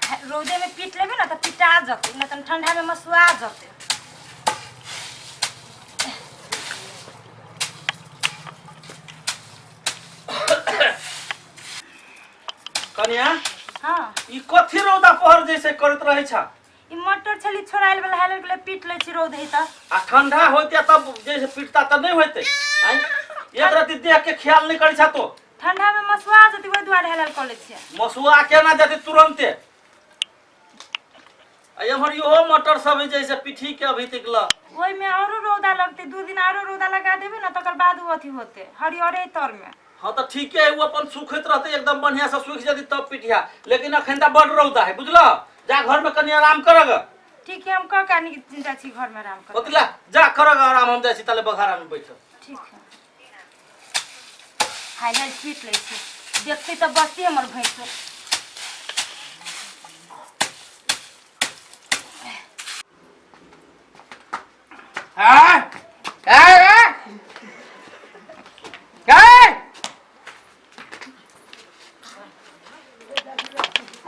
रौदे में पीट लेबै ने तऽ पिटा जेतै, नहि तऽ ठंडा में मसुआ जेतै। कनिया। हाँ। ई कथी रौदा पहर जैसे करैत रहै छ? ई मटर छली छोड़ायल वाला हेलल गेलै, पीट लै छी रौद है तऽ। आ ठंडा होते तब जैसे पीटता तब नहीं होते? आँय? एक रति देह के ख्याल नहीं करै छ तो। ठंडा में मसुआ जेतै, ओहि दुआरे हेलल कऽ लै छियै। मसुआ केना जेतै तुरंते? आ एम्हर इहो मटर सब है जैसे पिठी के अभी तक ल। ओहिमे औरो रौदा लगतै, 2 दिन आरो रौदा लगा देबै ने, तकर बाद ओ अथी होतै हरियरे तर में। हाँ तो ठीक है, वो अपन सुखैत रहते, एकदम बढ़िया से सूख जती तब पिटिया, लेकिन अखन तऽ बड रौदा है, बुझल? जा घर में कनि आराम करग। ठीक है, हम कह कनि जाइ छी घर में आराम कर। ओतला जा करग आराम, हम जाइ छी ताले बघारा में बैठल। ठीक है, हाय हाय पीट लै छी, देखतै तऽ बसती हमर भैंसो। हाँ हाँ हाँ।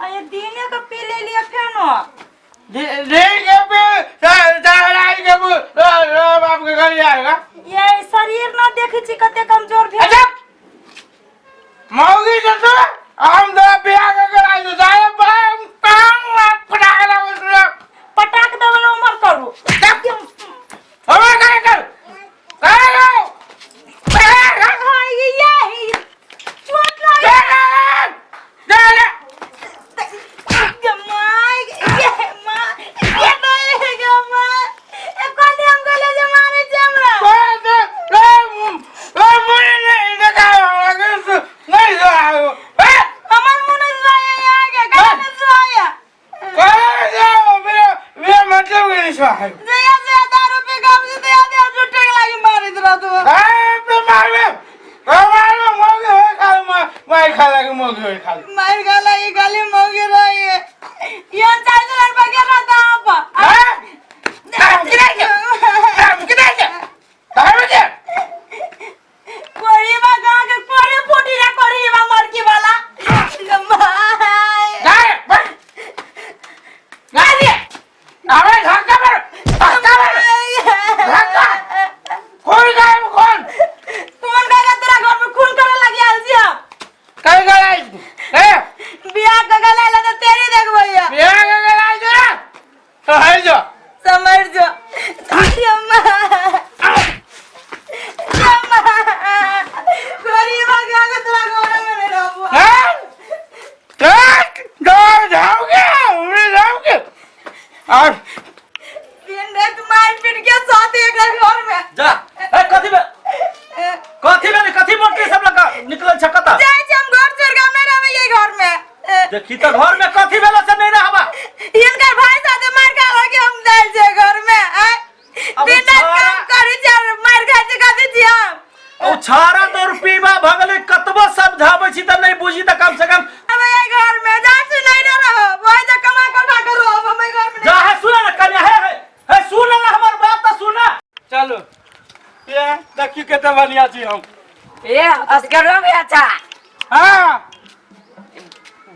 अरे दिने के पी ले लिया फेनो। बाप के घर जाएगा। ये शरीर न देखै छी कते कमजोर भेल। अच्छा मौगी जैसे हम दो बियाह के कराई दो जाए बम पटाख लगा। पटाक देबल उमर करू। हमें करे कर करे हाय ये चोट लागे। My ये माँ ये नहीं गे माँ, ए कोनी हम गले जे मारे छै हमरा। हमर मुन जाय आगे गले जाय। जया जया दारू पी के हम से दया दया झूठे के लागी मारित रहत। मार गला ये गली मौगी रही है, ये 400 रुपया के रहता आप। कोरी बा गांव के कोरी फूटी रे कोरी बा मरकी वाला my. कौन गायब कौन? कौन गायब? तोरा घर में खून करे लगी आल छी हम। कहीं गलाई ए? बियाह के गला ला तो तेरी देख भैया। बियाह के गलाई जो तो है जो। समझ जो अम्मा अम्मा गरीबा के आगे तोरा घर में नहीं रहबो। हैं दो जाओगे उड़े जाओगे और दिन रात मार पीट के साथ एक घर में। जा ए कथी में कथी में कथी मोटरी सब लगा निकलल छ कता? जाइ छी हम घर छोड़ के, हम नहीं रहबै ये घर में। देखी तऽ घर में कथी भेल से नहीं रहबा? हिनकर भाई साथे मार खा लगे हम जाइ छियै घर में आँय? अब दिन रात काम करै छियै और मार खाइ छियै, कथी छियै हम? ओ छाड़ा दौड़ पीबा भगले, कतबो समझाबै छी तऽ नहीं बुझी, तऽ कम से कम अब ये घर में जा छी नहीं ना रहब, वही जा कमा कर खा कर रहब, हम एहि घर में जा है सुन ना कन्या, हे हे हे सुन ना हमर बात तऽ सुन। चलो ये देखी कते बढ़िया छी हम। ए असगरवा भी अच्छा। हाँ।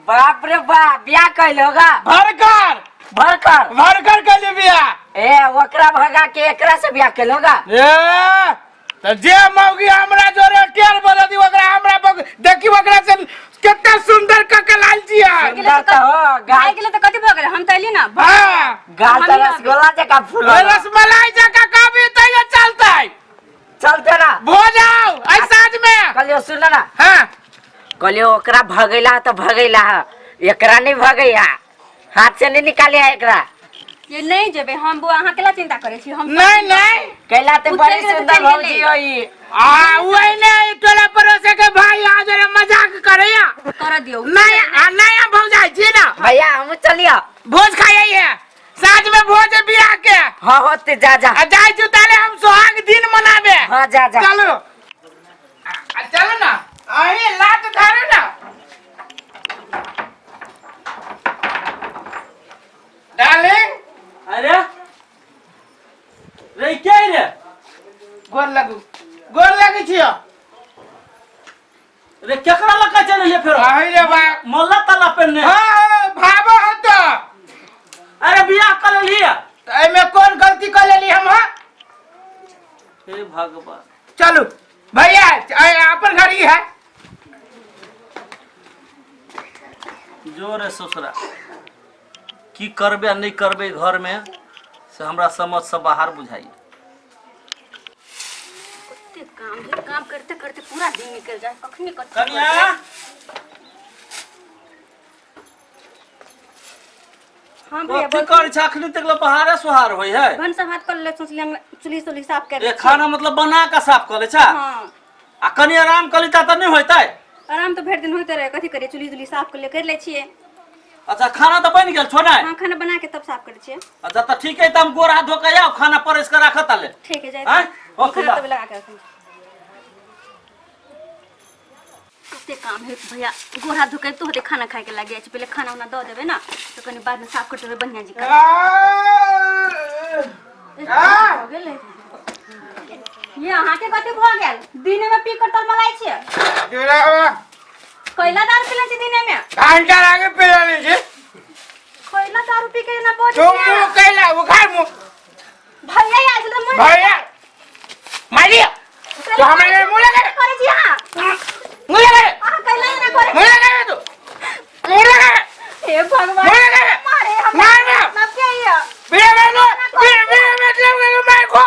बाप रे बाप, बियाह कैल होगा? भरकर। भरकर। भरकर कैले बियाह। ए ओकरा भगा के एकरा से बियाह कैल होगा? ए त जे मौगी हमरा जोरे टेर बदली ओकरा हमरा देखी ओकरा से कितना सुंदर कके लाल छी यार। सुंदर तो हो भाई गाल। गेलै तऽ कथी भऽ गेलै? हम तऽ एली ना। हाँ। गाल तो रसगुल्ला जका फूल। रसमलाई जका कभी तैयो चलतै। चलते ना। भोज आओ आई साँझ में। कहलियो सुन ना। हाँ। कहलियो ओकरा भगैला तो भगैला है, एकरा नहीं भगैया, हाथ से नहीं निकाले है एकरा। ये नहीं जेबै हम बुआ, अहाँ केला चिंता करै छी हम? नहीं नहीं। कैला ते उ बड़ी चलि गेलै तऽ सुंदर चलि भौजी गेलै। होई। आ वही नहीं टोला पड़ोसे के भाई आ जरा मजाक करे या। कर दियौ। नया आ नया भौजाई छी ना। भैया हम चलियो। भोज खाई है साँझ में, भोज है बियाह के। हाँ होते, जा जा। आ जाय छु ताले हम सुहाग दिन मनाबे। हाँ जा जा। चलो आ चलो ना, अरे लात धरे ना डार्लिंग। अरे रे के रे? गोर लगू, गोर लगै छियो। रे केकरा लगा चले ले फेरो? अहि रे बा। मोला ताला पेन ने। हाँ भाबो हतो। भगवान। चलू भैया, अपन घर ही है। जो रे ससुरा, की करबे आ नहि करबे घर में से हमरा समझ से बाहर बुझाइए। कते काम है, काम करते करते पूरा दिन निकल जाए, कखनी कथी कनिया। हाँ भैया। कथी करै छै? अखनी तक ले बहारे सुहार होइ है। भनसा भात कर ले, सोचली हम चूल्ही सुल्ही साफ कर ए खाना मतलब बना के साफ कर ले छा? हाँ। आ कनि आराम कर लीता तऽ नहि होइतै? आराम तऽ भरि दिन होइते रहे, कथी करिए, चूल्ही तुल्ही साफ कर ले, कर ले छियै। अच्छा, खाना तऽ बनि गेल छौ ने? हाँ, खाना बना के तब साफ करै छियै। अच्छा, तऽ ठीक है, तऽ हम गोर हाथ धो के आउ, खाना परसि के राखत ले। ठीक है, जाए। आँय? हो खाना खुला। तब लगा के रखै। कते काम है भैया, गोर हाथ धोके तो होते खाना खाए के लागे जाइ छै। पहिले खाना उना दऽ देबै ना तऽ कनि बादमे साफ कर देबै बढ़िआँ जी भऽ गेलै। ये अहाँके कथी भऽ गेल? दिने में पी कर तलमलाइ छियै। कैला दारू पीले छी दिने में? घंटा लागे पिला ले छी। कैला दारू पी के एना बजै तू छियै? मुंह कैला उखाड़ मुंह। भैया आयल छलै मुँह। भैया मारियो तो हमारे मुंह लगे। करै छी अहाँ? मुंह लगे। अहाँ कैला एना करै? मुंह लगे, तू मुंह लगे। हे भगवान! मुंह लगे। मारे हम। मार ना। मतलब के ये? बिना मारो, बिना बिना मतलब के मार को।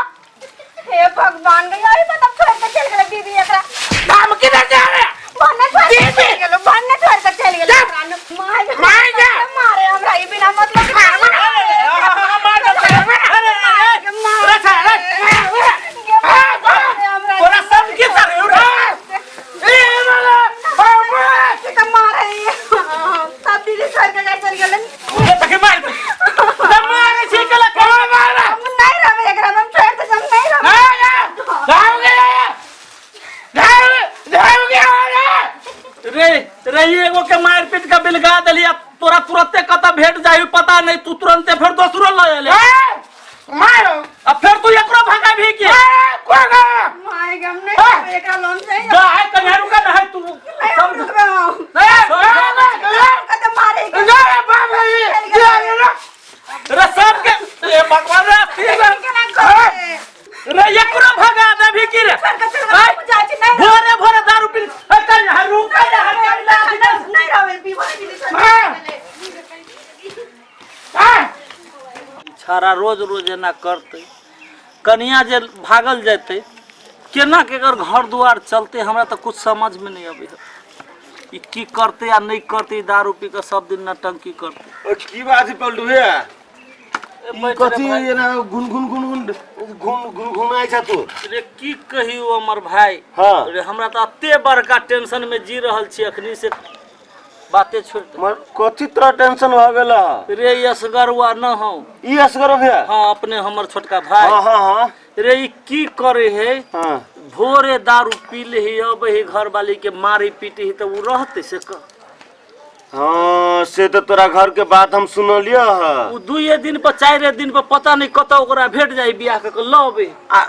हे भगवान, गई अरे मतलब छोड़ के चल गेलै दीदी एकरा। धमकी दे दे रे। भन्ने छोड़ के दीदी। चल गेलो, भन्ने छोड़ के चल गेलो चुप। एकरा न। मार मार जा। मारे हमरा ई बिना मतलब के। मार, मार। अरे मार। रे छा रे, हमरा तोरा सब की चल रे? ए मारा बाबा। के तऽ मारे सब दीदी छोड़ के जाय चल गेलै। तके मार दे, त मारे छी केला मार मार। हम नहीं रहबै एकरा में, हम छोड़ दे, हम नहीं रहबै। ना ना, धाम गया, धाम धाम गया रे। रे रे, एगो के मार पीट के बिलगा देलिया, तोरा तुरंते कतऽ भेट जाई पता नहीं, तू तुरंते फिर दोसरो लऽ एले। मारो। आ फिर तू एकरो भगाबी की? कोगा। माय गे, हम नहीं रहबै एकरा लोन से। जा है कन्या, रुका ना है तू। नहीं, हम समझ। रुकबै हम। कतऽ मारे के। रे सब के ए भगवान रे, फिर केना करबै? रे एकरो भगा देबी की रे? छोड़ के चल गेलै, हम जाइ छी, नहीं रहबै। भोरे भोरे दारू पी ए कन्या रुका ना है कन्या। नहीं रहबै, बीमार दीदी छोड़ के चल गेलै। छाड़ा रोज रोज एना करतै, कनिया जे भागल जेतै, केना के एकर घर दुआर चलतै? हमरा तऽ कुछ समझमे नहि अबै है, ई की करतै आ नहि करतै। ई दारू पी कऽ सब दिन नटंकी करतै। ओ की बात है पलटू भैया? ए, ई बैठ रे कथी? भाई। एना गुन गुन गुन गुन गुन गुन गुनाइ छ तू? रे की कहियो हमर भाई। हाँ। रे हमरा तऽ एते बड़का टेंशन में जी रहल छी अखनी से बाते छोड़ दे। मर कथी तोरा टेंशन भऽ गेल ह? रे असगरुआ न हौ। ई असगर भैया? हाँ, अपने हमर छोटका भाई। हाँ हाँ हाँ रे ई की करे है? हाँ। भोरे दारू पी ले ही, अबै ही, घरवाली के मारी पीटी ही, तऽ उ रहतै से कह? हाँ, से तऽ तोरा घर के बात हम सुनलियो ह। उ दुइये दिन पर चारिये दिन पर पता नहीं कतऽ ओकरा भेट जाय, बियाह कऽ के लऽ अबै। आ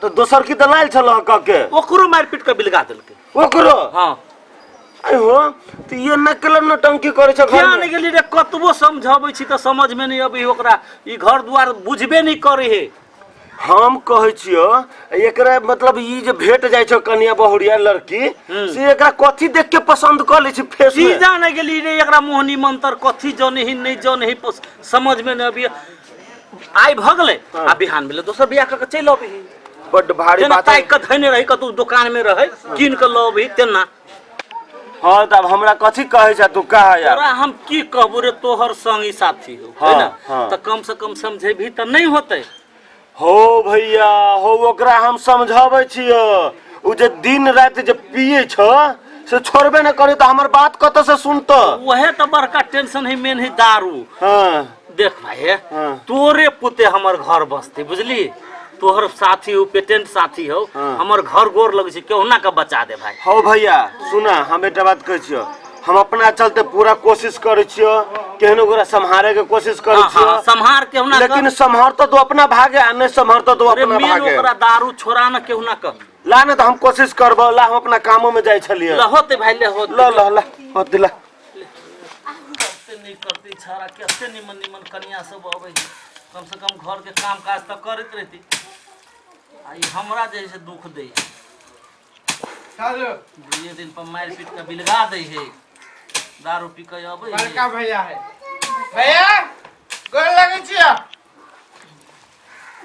तऽ दोसर की दलाल छल कह के? ओकरो मारि पीट के बिलगा देलकै। ओकरो? हाँ। अरे हो, तऽ ये नकल नौटंकी करै छ घर किया में? नहि गेली रे, कतबो समझाबै छी तऽ समझ में नहि अबै ओकरा, ई घर दुआर बुझबे नहि करै हे। हम कहै छियो, एकरा मतलब ई जे भेट जाइ छौ कनिया बहुरिया लड़की, से एकरा कथी देख के पसंद कऽ लै छै फेस की में? जाने गेली रे, एकरा मोहनी मंतर कथी जने ही नहि जने ही, समझ में नहि अबै। आइ भऽ गेलै आ बिहान भेलै दोसर बियाह कऽ के चलि अबही। बड्ड भारी जेना बात। ताकि कऽ धैने रही, कतहु दुकान में रहै, कीन कऽ लऽ अबही तेना। हाँ, तब हमरा कथी कहै छ तू, कह यार। तोरा हम की कहबू रे, तोहर संगी साथी हो है हाँ, ना? हाँ। तऽ कम से कम समझेबही तऽ नहि होतै? हो भैया हो, ओकरा हम समझाबै छियो, उ जे दिन राति जे पिए छ से छोड़बे न करे तऽ हमर बात कतऽ से सुनत? वहे तऽ बड़का टेंशन है, मेन है दारू। देख भाई हे, तोरे पुते हमर घर बसते, बुझली? तोहर साथी हो, पेटेंट साथी हो। हमर घर गोर लगे छै, केहुना के बचा दे भाई। हो भैया, सुना, हम एकटा बात कहै छियो, हम अपना चलते पूरा कोशिश करै छियो, केहनो ओकरा सम्हारे के कोशिश करै छियो। सम्हार केहुना के। लेकिन सम्हरतो तो अपना भागे आ नहीं सम्हरतो तो अरे अपना मेन भागे। ओकरा दारू छोड़ा न केहुना के। ला ने, तऽ हम कोशिश करबो, ला, हम अपना कामो में जाइ छलियै। ल होते भाई, ले होते। ल ल ल, होते ला। करते नहीं करते छाड़ा, कते निमन निमन कनिया सब अबै है, कम से कम घर के काम काज तऽ करैत रहती। आ ई हमरा जे है से दुख दै है। चलू। दुइये दिन पर मारि पीट के बिलगा दै है, दारू पी के अबै है। बड़का भैया है। भैया, गोर लगै छियै।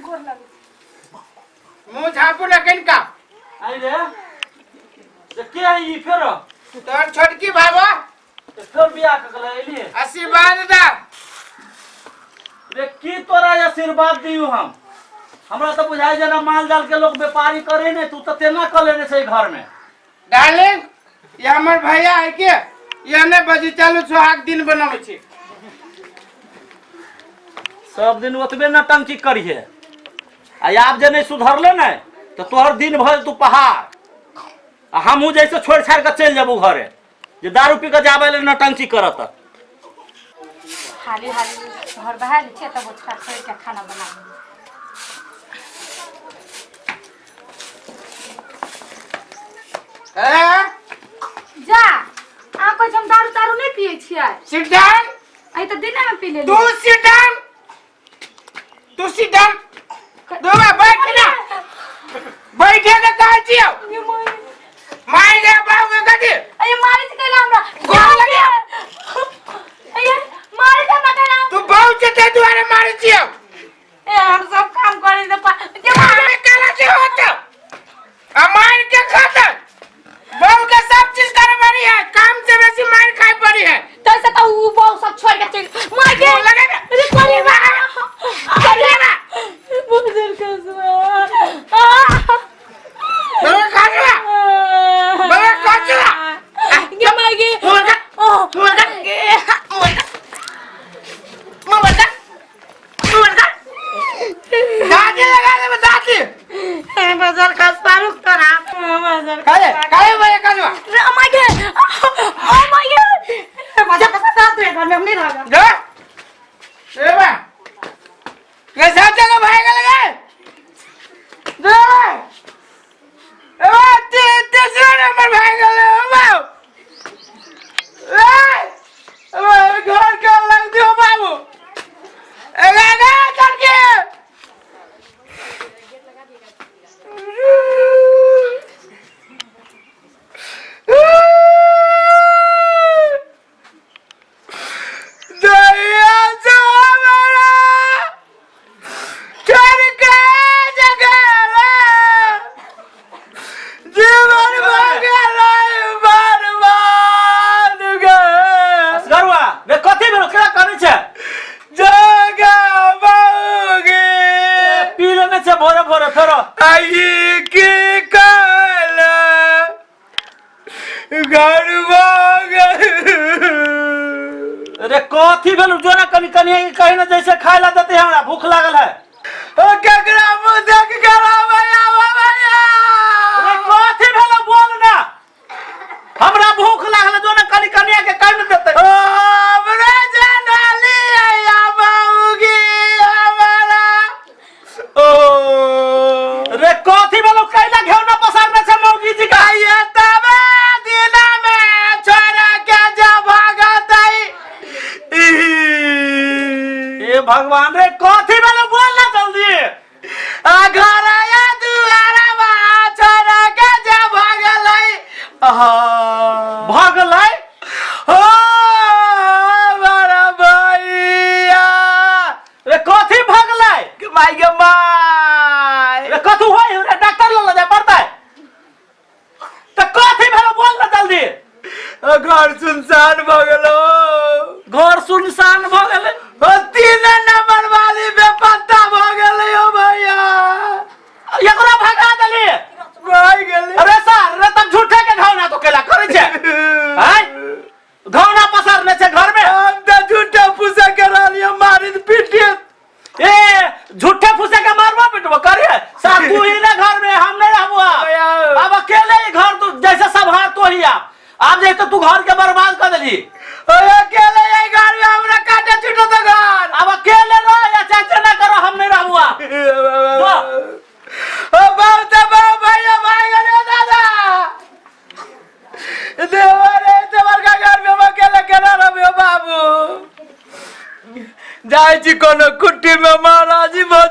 गोर लगै। मुँह झाँपू ने कनिका। आई रे, से के है ई फेर? तोहर छोटकी बाबा। ते फेर बियाह कऽ के एलियै? आशीर्वाद दा। रे, की तोरा आशीर्वाद दियौ हम? हमरा तऽ बुझाइ जेना माल जाल के लोग व्यापारी करे ने, तू तऽ तेना कऽ लेने छै घर में। डार्लिंग, ये हमर भैया है के ये ने बजी। चालू, सुहाग दिन बनाबै छी। सब दिन ओतबे नटंकी करिहे आ आब जे नहीं सुधरले ने तऽ तोहर दिन भर तू पहाड़ आ हमहूँ जैसे छोड़ि छाड़ि कऽ चलि जेबू घरे, जे दारू पी कऽ जाबै लए नटंकी करत। हाली हाली घर बहा लै छियै, तब ओछा खोलि के खाना बना लेबै। ए। जा, अहाँ कहै छी हम दारू तारू नहि पियै छियै। Sit down. आइ तऽ दिनेमे पी लेलियै। तू सिट डाउन, तू सिट डाउन। दुबा बैठ ना, बैठे के कहै छियौ। मारि दे बाबू के कथी। अरे, मारै छै कैला हमरा? गोर लगे। अरे, मारै छै हमरा कैला? तू बहुत छै, ताहि दुआरे मारै छियौ। ए, हम सब काम करै छै के मारे काला से होत आ मार के खाता। बहू के सब चीज करे पड़ी है, काम से बेसी मार खाए पड़ी है। तैसे तऽ उ बहु सब छोड़ के चलि मार के लगे ना। अरे, कोनी बा लगे ना। बुजुर्ग कसवा। बरोबर खाचला, बरोबर खाचला। गे मार गे। मुंह कर, मुंह कर, मुंह कर, मुंह कर, मुंह कर। दादी लगा दे दादी। बजर खसपा, रुक तोरा बजर। काहे काहे भैया काजवा? ओ my God, oh my God, बजर खसपा, तू घर में हम नहीं रहगा। जा ए बा, कैसा जगह भाई गल गए। जा ए बा, ते तीसरा नंबर भाई गल। ए बा, ए ए बा, घर के लग दियो बाबू। ए गा चल के। दया से हमारा चढ़ के जगह जीवन भगल बर्बाद गए। असगरुआ रे, कथी भेलो? केना करै छै? जगह बाबूगे। पी लेने छै भोरे भोरे फेरो। आई की काला घर भागल। रे, कथी भेलो? जो ना कनी कनी कहीं ना जैसे खाए ला देते, हमरा भूख लागल है। ओ केकरा मुँह देख कर भैया भैया? रे, कथी भेलो? बोल ना, हमरा भूख लागल है, जो ना कनी कनिया के कहीं ना देते। ओ हमरा जनाली आया बाबूगी हमारा ओ। रे, कथी भेलो? कैला घेवना पसारने छै मौगी जी का? आइए तबे दिना में छोड़ा के जा भागतई। हे भगवान, रे कथी भेलो? बोल ना जल्दी। आ घर आया दुआरा बा, छोड़ा के जा भागलई। आहा। भगलै? हो बड़ा भैया। रे, कथी भगलै? माय गे my. रे, कथू होय रे? डॉक्टर लग जाय पड़तै तऽ। कथी भेलो? बोल ना जल्दी। घर सुनसान भऽ गेलो। घर सुनसान भऽ गेलै? ओ तीन नंबर वाली बेपत्ता भऽ गेलै ओ भैया। एकरा भगा देली? भऽ गेलै। अरे सर रे, तब झूठे के घावना तो केला करै छै आय, घावना पसारने छै घर में। हम तऽ झूठा फूसा के रहलियै, मारी पीटे। ए, झूठे फूसे के मारबो पिटबो करिए साहब। तू ही ना घर में, हम नहीं रहबो अब। भैया। अब अकेले ही घर तू जैसे संभाल तो ही आप आप जैसे तू घर के बर्बाद कर देली। ओ अकेले यही घर में हमरा काटे छूटो तो घर। अब अकेले रह या चाहे ना करो, हम नहीं रहबो अब। ओ बहुत बहु भैया भाई गेलियो दादा देवर रे, देवर का घर में हम अकेले केना रहबै बाबू? जाइ छी कोनो कुट्टी में, महाराजी भऽ